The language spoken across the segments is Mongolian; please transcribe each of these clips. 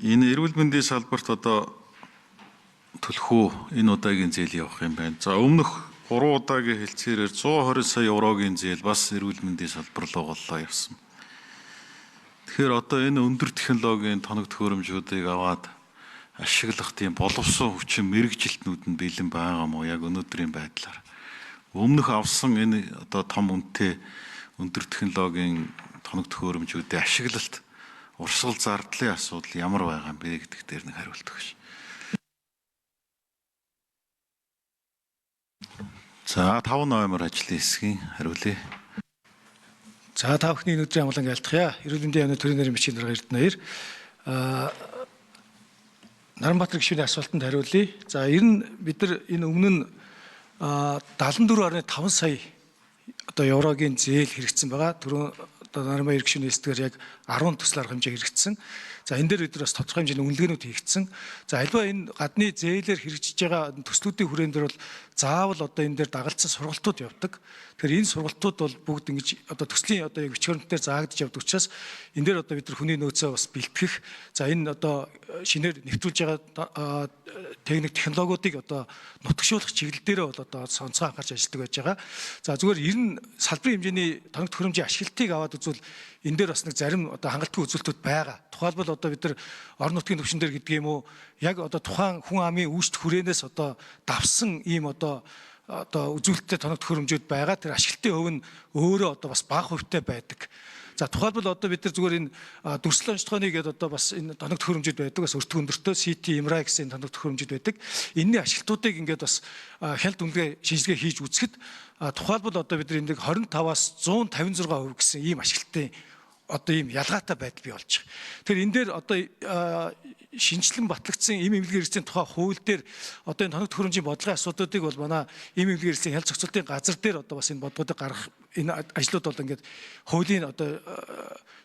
Энэ эрүүл мэндийн салбарт одоо түлхүү энэ удаагийн зээл явах юм байна. За өмнөх 3 удаагийн хэлцээрээр 120 сая еврогийн зээл бас эрүүл мэндийн салбар руу голлоо явсан. Тэгэхээр одоо энэ өндөр технологийн тоног төхөөрөмжүүдийг аваад ашиглах тийм боловсон хүчин мэргэжилтнүүд нь бэлэн байгаа мó яг өнөөдрийн байдлаар. Өмнөх авсан энэ одоо том үнэтэй өндөр технологийн тоног төхөөрөмжүүдийн ашиглалт урсгал зардлын асуудал ямар байгаа юм бэ гэдэг дээр нэг хариулт өгч. За 5 номер ажлын хэсгийн хариулъя. За та бүхний өнөөдрийн амгалан айлтгая. Эрүүл мэндийн яамны төрийн нэрийн бичгийн дарга Эрдэнэ хоёр. Наранбаатар гишүүний асуултанд хариулъя. За ер нь бид нар энэ өмнө нь 74.5 сая одоо еврогийн зээл хэрэгцсэн байгаа. Түрүүн одоо Наранбаяр гишүүний хэсгээр яг 10 төсөл арга хэмжээ хэрэгцсэн. За энэ дээр бид нар бас тодорхой хэмжээний үнэлгээнүүд хийгдсэн. За альва энэ гадны зээлээр хэрэгжиж байгаа төслүүдийн хүрээнд дээр бол заавал одоо энэ дээр дагалдсан сургалтууд явдаг. Тэгэхээр энэ сургалтууд бол бүгд ингэж одоо төслийн одоо яг бичвэрмт дээр заагдаж явдаг учраас энэ дээр одоо бид нар хүний нөөцөө бас бэлтгэх. За энэ одоо шинээр нэвтрүүлж байгаа техник технологиудыг одоо нутагшуулах чиглэл дээрээ бол одоо онцгой анхаарч ажилладаг байж байгаа. За зүгээр ер нь салбарын хэмжээний тоног төхөөрөмжийн ашиглалтыг аваад үзвэл энэ дээр бас нэг зарим одоо хангалтгүй үзүүлэлтүүд байгаа. Тухайлбал одоо бид нар орон нутгийн түвшин дээр гэдэг юм уу, яг одоо тухайн хүн амын үүсэлт хүрээнээс одоо давсан ийм одоо үзүүлэлттэй тоног төхөөрөмжүүд байгаа. Тэр ашиглалтын хувь нь өөрөө одоо бас бага хувьтай байдаг. За тухайлбал одоо бид нар зүгээр энэ дүрслэл онцлогооны гэдэг одоо бас энэ тоног төхөөрөмжүүд байдаг. Бас өртөг өндөртөө CT, MRI гэсэн тоног төхөөрөмжүүд байдаг. Энэний ашиглалтуудыг ингээд бас хяналт үнэлгээ шинжилгээ хийж үзэхэд тухайлбал одоо бид нар энийг 25-аас 156% гэсэн ийм ашиглалтын одоо ийм ялгаатай байдал бий болж байгаа. Тэгэхээр энэ дээр одоо шинжилэн батлагдсан эм эмнэлгийн хэрэгцээний тухай хууль дээр одоо энэ тоног төхөөрөмжийн бодлогын асуудлуудыг бол манай эм эмнэлгийн хэрэгцээний хяналт зохицуултын газар дээр одоо бас энэ бодлогыг гаргах энэ ажлууд бол ингээд хуулийн одоо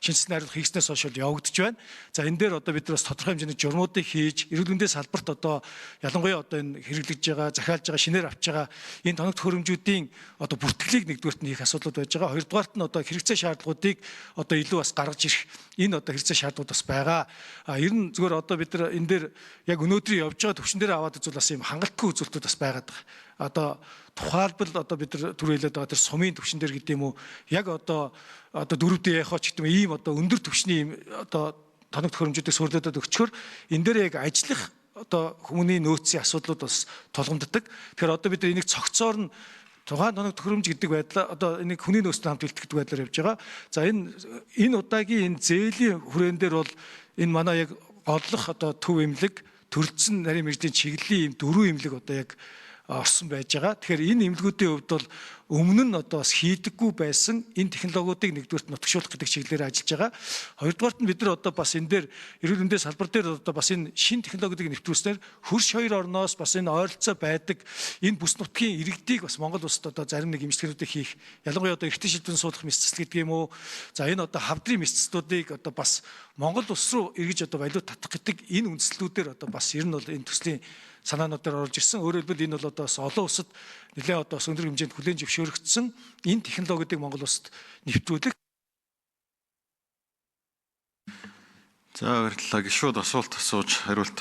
шинжилсэн найруулга хийгснээс хойш бол явагдаж байна. За энэ дээр одоо бид нар бас тодорхой хэмжээний журмуудыг хийж эрүүл мэндийн салбарт одоо ялангуяа одоо энэ хэрэглэж байгаа, захиалж байгаа, шинээр авч байгаа энэ тоног төхөөрөмжүүдийн одоо бүртгэлийг нэгдүгээрт нь хийх асуудлууд байж байгаа. Хоёрдугаарт нь одоо хэрэгцээ шаардлагуудыг одоо илүү бас гаргаж ирэх энэ одоо хэрэгцээ шаардлагууд бас байгаа. А ер нь зүгээр одоо бид нар энэ дээр яг өнөөдрийн явж байгаа төвшин дээр аваад үзвэл бас ийм хангалтгүй үзүүлэлтүүд бас байгаад байгаа. Одоо тухайлбал одоо бид нар түр хэлээд байгаа тэр сумын төвшин дээр гэдэг юм уу, яг одоо 4D эхо ч гэдэг юм ийм одоо өндөр төвшний ийм одоо тоног төхөөрөмжүүдийг сурлуудад өгчхөр энэ дээр яг ажиллах одоо хүмүүний нөөцийн асуудлууд бас тулгамддаг. Тэгэхээр одоо бид нар энийг цогцоор нь тухайн тоног төхөөрөмж гэдэг байдлаа одоо энийг хүний нөөцтэй хамт бэлтгэдэг байдлаар явж байгаа. За энэ удаагийн энэ зээлийн хүрээн дээр бол энэ манай яг голлох одоо төв эмнэлэг төрөлцсөн нарийн мэргэжлийн чиглэлийн ийм 4 эмнэлэг одоо яг орсон байж байгаа. Тэгэхээр энэ эмнэлгүүдийн хувьд бол өмнө нь одоо бас хийдэггүй байсан энэ технологиудыг нэгдүгээрт нутагшуулах гэдэг чиглэлээр ажиллаж байгаа. Хоёрдугаарт нь бид нар одоо бас энэ дээр эрүүл мэндийн салбар дээр одоо бас энэ шинэ технологиудыг нэвтрүүлснээр хөрш хоёр орноос бас энэ ойролцоо байдаг энэ бүс нутгийн иргэдийг бас Монгол улсад одоо зарим нэг эмчилгээнүүдийг хийх, ялангуяа одоо эртний шилдвэн суулгах мэс засал гэдэг юм уу. За энэ одоо хавдрын мэс заслуудыг одоо бас Монгол улс руу эргэж одоо валют татах гэдэг энэ үндслүүдээр одоо бас ер нь бол энэ төслийн санаануудаар оруулж ирсэн. Өөрөөр хэлбэл энэ бол одоо бас олон улсад нэлээд одоо бас өндөр хэмжээнд хүлээн зөвшөөрөгдсөн энэ технологиудыг Монгол улсад нэвтрүүлэх. За баярлалаа. Гишүүд асуулт асууж хариулт